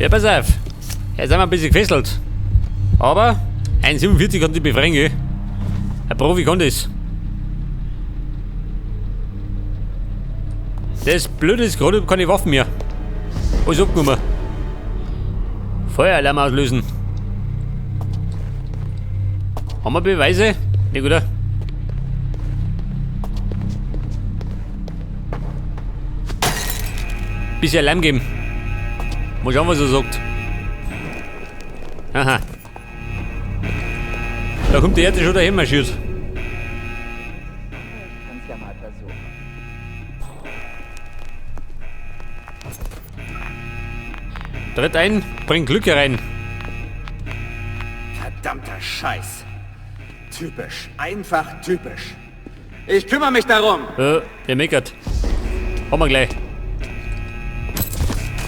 Ja, pass auf. Jetzt sind wir ein bisschen gefesselt. Aber 1,47 kann sich befreien, gell? Ein Profi kann das. Das Blöde ist gerade, ich hab keine Waffen mehr. Alles abgenommen. Feueralarm auslösen. Haben wir Beweise? Nicht, oder? Bisschen Alarm geben. Mal schauen, was er sagt. Aha. Da kommt der erste schon dahin marschiert. Ich kann's ja mal versuchen. Tritt ein, bringt Glück herein. Verdammter Scheiß. Typisch. Einfach typisch. Ich kümmere mich darum. Der meckert. Haben wir gleich.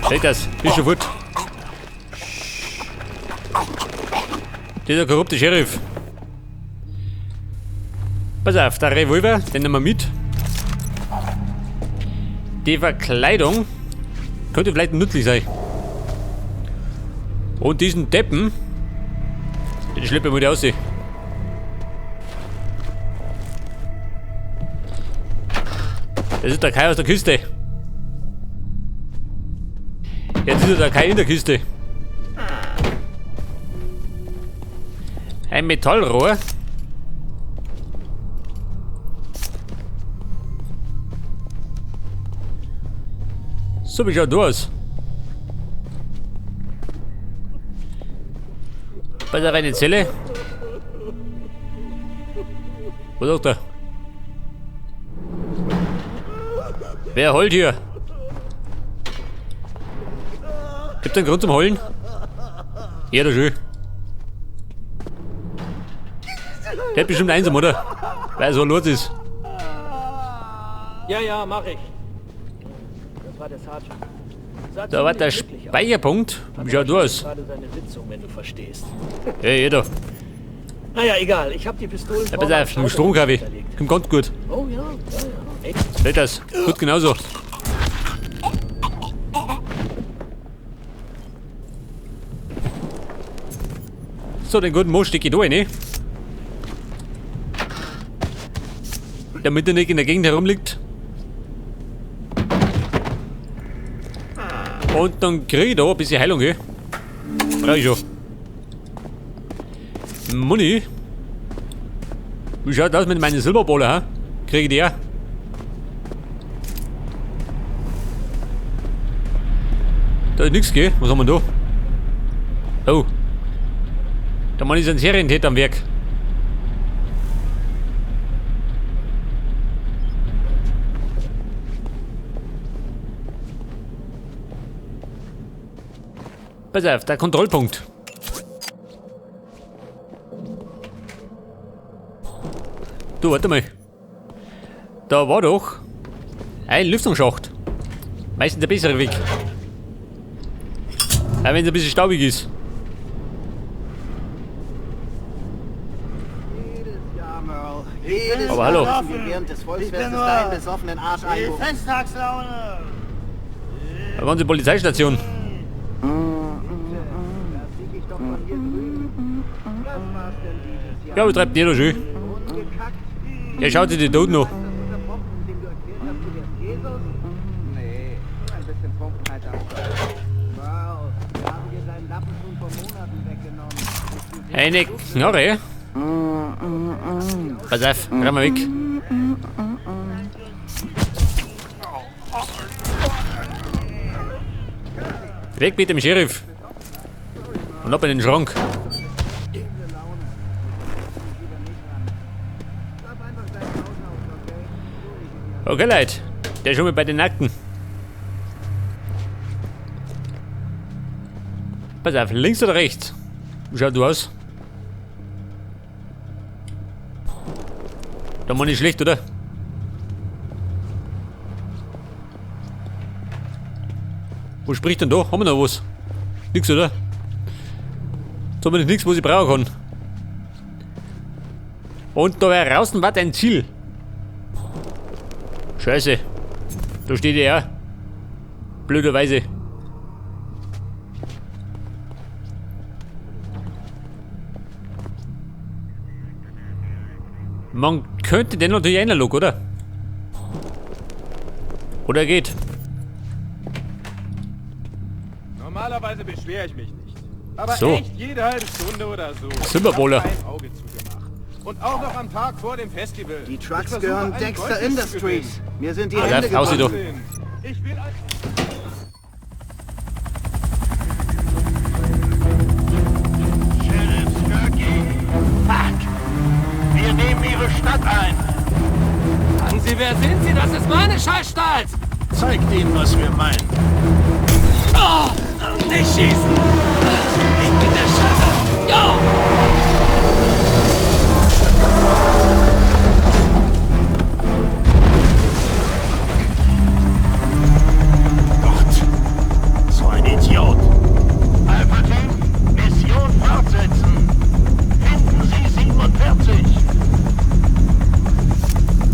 Seht das, ist schon fort. Dieser korrupte Sheriff. Pass auf, der Revolver, den nehmen wir mit. Die Verkleidung könnte vielleicht nützlich sein. Und diesen Deppen, den schleppe ich mal raus. Das ist der Kai aus der Kiste. Jetzt ist der Kai in der Kiste. Ein Metallrohr. So, wie schaut das aus? Bei der reinen Zelle. Was sagt er? Wer heult hier? Gibt's einen Grund zum Heulen? Ja, das ist schön. Der hat bestimmt einsam, oder? Weil er so los ist. Ja, ja, mach ich. Das war der Sergeant. Sah Da war der ziemlich glücklich aus. Speicherpunkt. Wie schaut das aus? Gerade seine Sitzung, wenn du verstehst. Hey, jeder. Naja, egal. Ich hab die Pistolen Ja, pass vorne auf, am mit dem Strom, Schalter Kaffee. hinterlegt. Kommt ganz gut. Oh ja, ja, ja. Echt? Seht das? Gut genauso. So, den guten Mo stecke ich da rein, ne? Damit er nicht in der Gegend herumliegt. Und dann krieg ich da ein bisschen Heilung, gell? Brauch ich schon. Money. Wie schaut das mit meinen Silberballer, hä? Krieg ich die auch? Da ist nix, gell? Was haben wir da? Oh. Der Mann ist ein Serientäter am Werk. Pass auf, der Kontrollpunkt. Du, warte mal. Da war doch ein Lüftungsschacht. Meistens der bessere Weg. Auch wenn's ein bisschen staubig ist. Jedes Jahr, Merle. Jedes Aber hallo. Jahr müssen wir während des Volksfestes Ich bin nur deinen besoffenen Arsch Die einbuchen. Festtagslaune. Da waren die Polizeistation. Das sieg ich doch von hier drüben. Was war's denn dieses Jahr? Ja, aber treibt jeder schön. Ungekackt. Ja, schaut sich die Toten noch. Ist das unser Pompen, dem du erklärt hast, du wärst Jesus? Nee, nur ein bisschen Trunkenheit am Steuer. Merle, wir haben dir deinen Lappen schon vor Monaten weggenommen. Eine Knarre. Pass auf, renn mal weg. Weg mit dem Sheriff. Und ab in den Schrank. Okay, Leute. Der ist schon mal bei den Nackten. Pass auf, links oder rechts? Wie schaut du aus? Da war nicht schlecht, oder? Wo spricht denn da? Haben wir noch was? Nix, oder? Zumindest nix, was ich brauchen kann. Und da wäre draußen war ein Ziel. Scheiße. Da steht er ja. Blöderweise. Man könnte den natürlich einloggen, oder? Oder geht. Normalerweise beschwere ich mich nicht. Aber so. Echt jede halbe Stunde oder so. Zimmerbolle. Ich hab ein Auge zugemacht. Und auch noch am Tag vor dem Festival. Die Trucks gehören Dexter Industries. Mir sind die Ah, Hände da, gebunden. Ich will ein Sheriff Skirky. Fuck. Wir nehmen Ihre Stadt ein. Sagen Sie, wer sind Sie? Das ist meine Scheißstadt! Zeigt ihnen, was wir meinen. Oh, nicht schießen! Ich bin der Sheriff! Yo! Gott! So ein Idiot! Alpha Team, Mission fortsetzen! Finden Sie 47!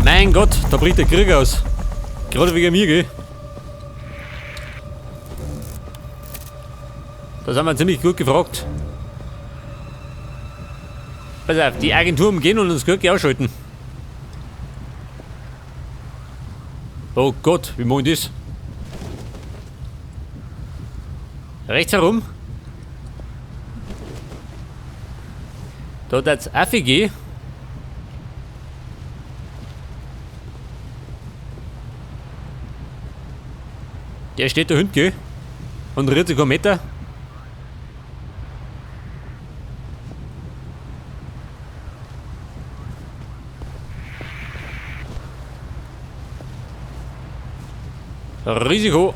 Mein Gott, da bricht der Krieg aus. Gerade wegen mir, gell? Da sind wir ziemlich gut gefragt. Pass auf, die Agentur umgehen und uns Gurke ausschalten. Oh Gott, wie mach ich das? Rechts herum. Da hat's Affe gehen. Der steht da hinten, gell? Und rührt sich keinen Meter. Risiko.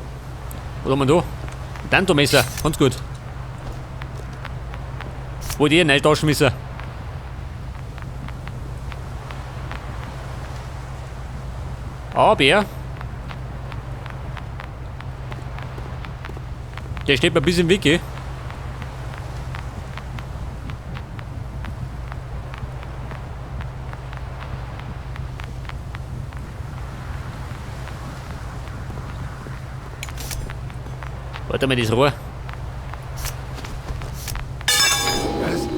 Was haben wir da? Tanto-Messer, ganz gut. Wo die nicht müssen. Aber der steht mir ein bisschen im Weg, gell? Warte mal, das Rohr. Was?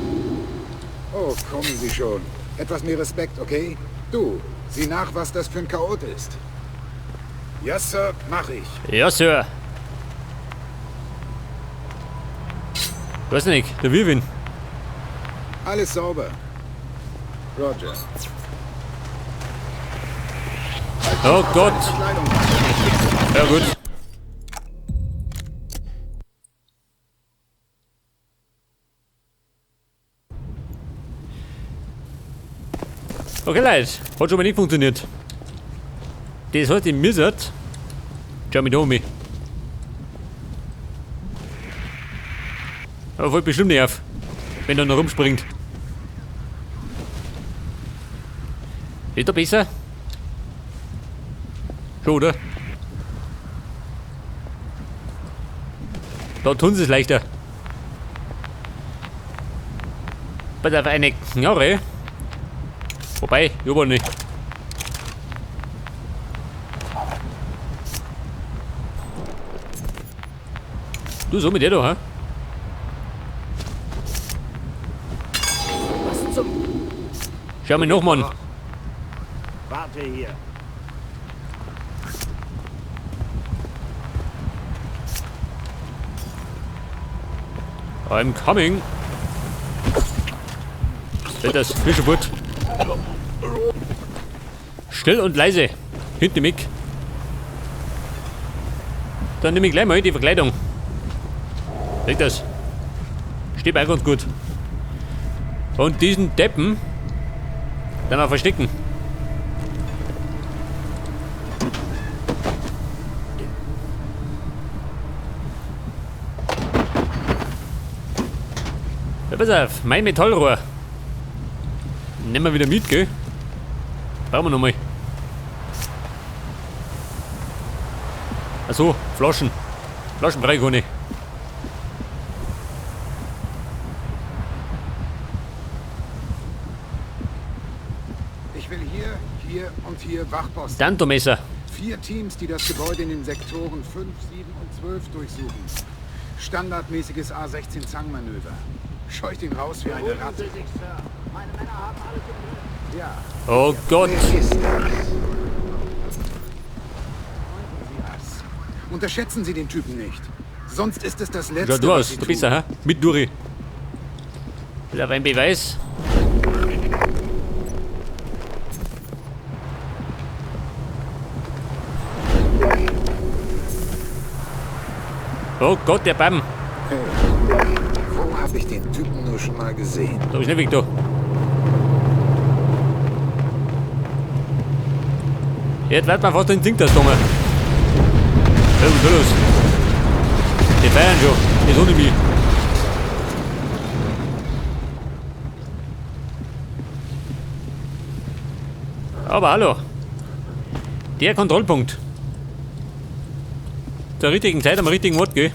Oh, kommen Sie schon. Etwas mehr Respekt, okay? Du, sieh nach, was das für ein Chaot ist. Ja, Sir, mach ich. Ja, Sir. Weiß nicht, der Wirwin. Alles sauber. Roger. Oh Gott. Ja gut. Okay, Leute, hat schon mal nicht funktioniert. Das heißt, ich müsst. Schau mich da um. Aber fällt bestimmt nicht auf, wenn er noch rumspringt. Ist da besser? Schon, oder? Da tun sie es leichter. Pass auf, eine Knarre. Wobei, ich hab nicht. Du, so mit der da, hä? Was zum... Schau mir noch mal an. Warte hier. I'm coming. Das Fischeboot. Still und leise. Hinten im Eck. Dann nehme ich gleich mal die Verkleidung. Seht das? Steht auch ganz gut. Und diesen Deppen dann mal verstecken. Ja, pass auf, mein Metallrohr. Nehmen wir wieder mit, gell? Brauchen wir nochmal. Achso, Flaschen. Flaschen brauche ich gar nicht. Ich will hier, hier und hier Wachposten. Tanto-Messer. 4 Teams, die das Gebäude in den Sektoren 5, 7 und 12 durchsuchen. Standardmäßiges A16 Zangmanöver. Scheucht ihn raus wie eine Ratte. Beruhigen Sie sich, Sir. Meine Männer haben alles im Griff. Ja. Oh Gott. Wer ist das? Unterschätzen Sie den Typen nicht. Sonst ist es das Letzte, Schau du was aus, Sie du bist tun. er, hä? Mit Duri. Will auf einen Beweis. Oh Gott, der Bam. Hey, wo habe ich den Typen nur schon mal gesehen? Da ist nicht weg da. Jetzt wird man fast den Ding das Dumme. Hey, was ist los? Die feiern schon. Ist ohne mich. Aber hallo. Der Kontrollpunkt. Zur richtigen Zeit am richtigen Ort, gell?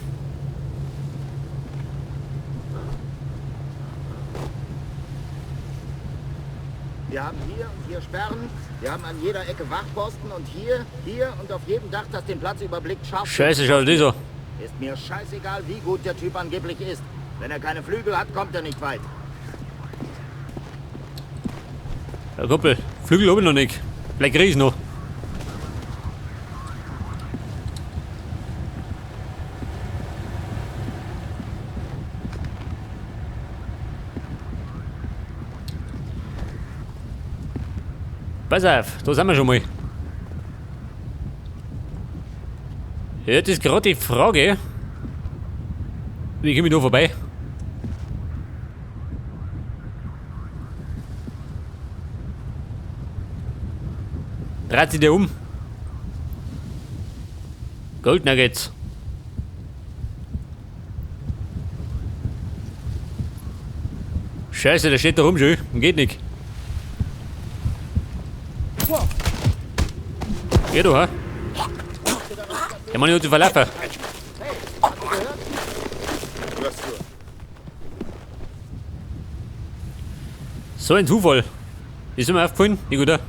Wir haben hier und hier Sperren, wir haben an jeder Ecke Wachposten und hier, hier und auf jedem Dach, das den Platz überblickt, scharf. Scheiße, schau das so. Ist mir scheißegal, wie gut der Typ angeblich ist. Wenn er keine Flügel hat, kommt er nicht weit. Ja, Kumpel, Flügel hab ich noch nicht. Vielleicht krieg ich's noch. Pass auf, da sind wir schon mal. Jetzt ist gerade die Frage, wie komme ich da vorbei? Dreht sich der um? Gold Nuggets. Scheiße, der steht da rum schon. Geht nicht. Geh du, hä? Der Mann hat sich verlaufen. So ein Zufall. Ist mir aufgefallen? Nicht gut,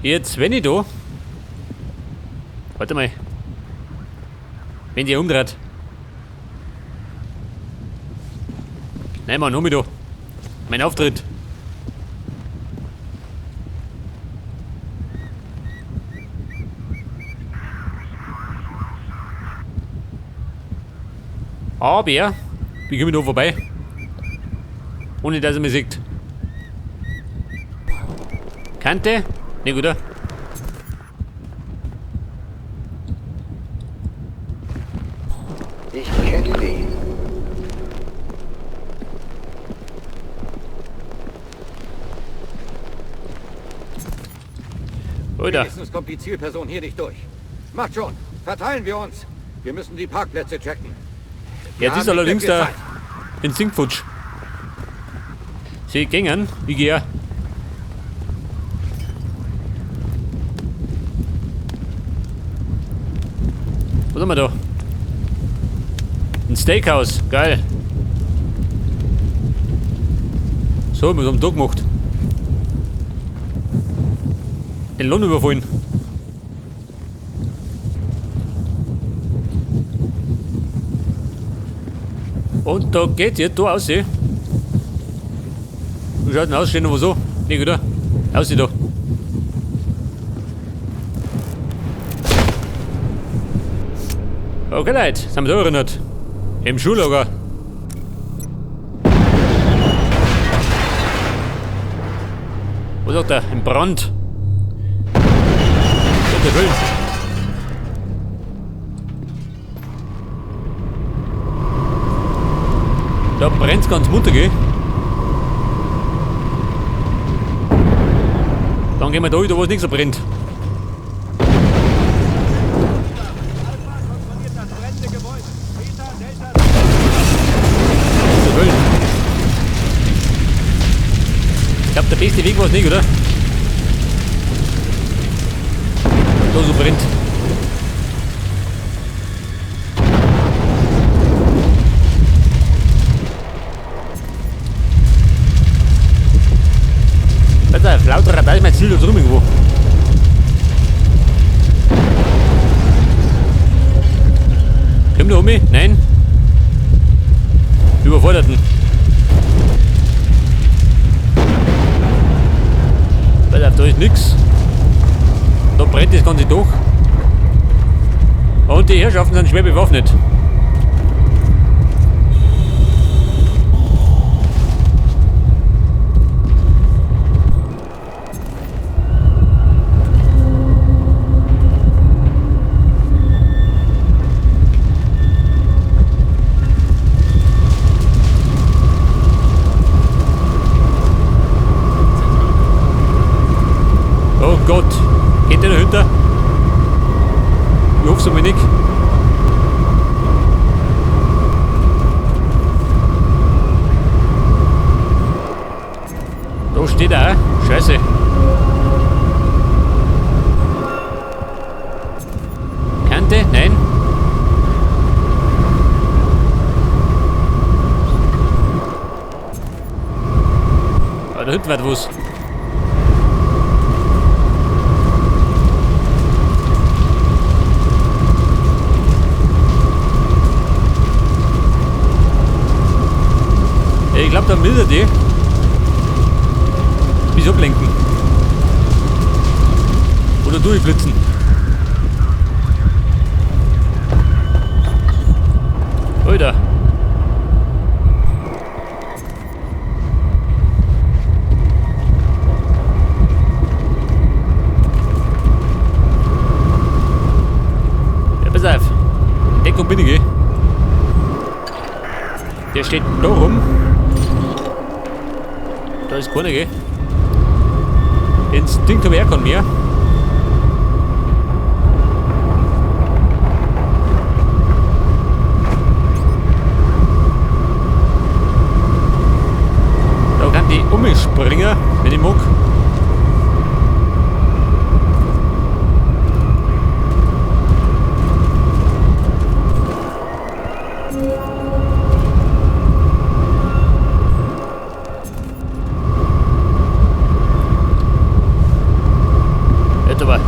Jetzt, wenn ich da. Warte mal. Wenn die umdreht. Nein, Mann, hol mich da. Mein Auftritt. Aber, wie komme ich da vorbei? Ohne dass er mich sieht. Kante? Ne, gut, oder? Ich kenne den. Alter. Wenigstens kommt die Zielperson hier nicht durch. Macht schon. Verteilen wir uns. Wir müssen die Parkplätze checken. Wir Jetzt ist haben nicht allerdings mehr viel der Zeit. Instinktfutsch. Sie gingen, ich gehe. Was haben wir da? Ein Steakhouse, geil. So, was haben wir da gemacht? Den Lohn überfallen. Und da geht's jetzt da raus. Wie schaut denn aus? Steht noch was so? Nee, oder? Aussieht da. Okay, Leute, sind wir da erinnert. Im Schullager. Was sagt er? Ein Brand. Gottes Willen. Da brennt's ganz munter, gell? Dann gehen wir da wieder, wo es nicht so brennt. Ich glaub, der beste Weg war's nicht, oder? Da so brennt. Alter, lauter Radar ist mein Ziel da drüben irgendwo. Komm da um mich? Nein. Überforderten. Weil da ist nichts. Da brennt das Ganze durch. Und die Herrschaften sind schwer bewaffnet. Oh Gott, geht der dahinter? Ich hoffe es aber nicht. Da steht er auch. Scheiße. Kante? Nein. Ah, da hinten wird was. Ich glaube, da will er die. Wieso ablenken? Oder durchflitzen. Alter. Ja, pass auf. In Deckung bin ich, gell? Der steht da rum. Da ist keiner, gell? Instinkt habe ich auch keinen mehr. Da kann die umspringen, wenn ich mag. Jetzt aber.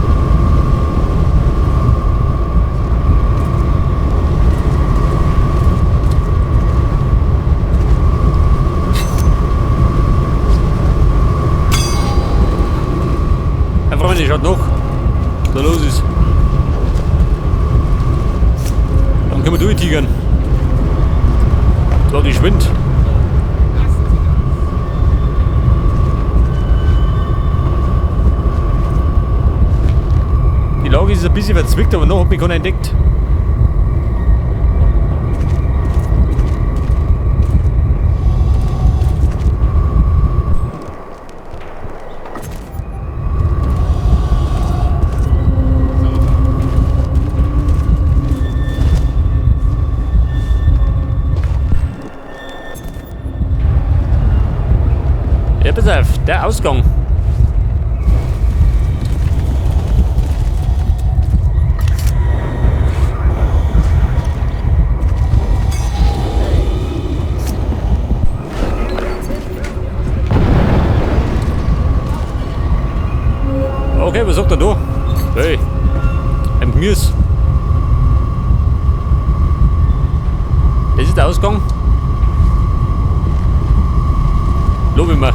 Ja, Freunde, schaut noch, was da los ist. Dann können wir durchtigern. Zwar geschwind. Die Lage ist ein bisschen verzwickt, aber noch hat mich keiner entdeckt. Ja, pass auf, der Ausgang. Okay, was sagt er da? Hey, ein Gemüse. Das ist der Ausgang. Lob ich mir.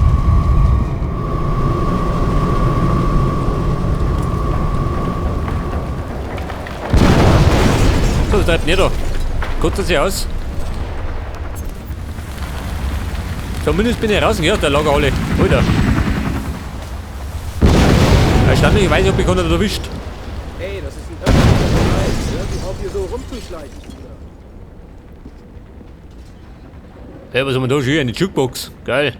So, das treibt nicht da. Kotzt er sich aus? Zumindest bin ich raus. Ja, der lag alle. Alter. Erstaunlicherweise hab ich keinen erwischt. Hey, das ist ein öffentlicher Bereich. Hören Sie auf, hier so rumzuschleichen. Hey, was haben wir da schon? Eine Jukebox. Geil.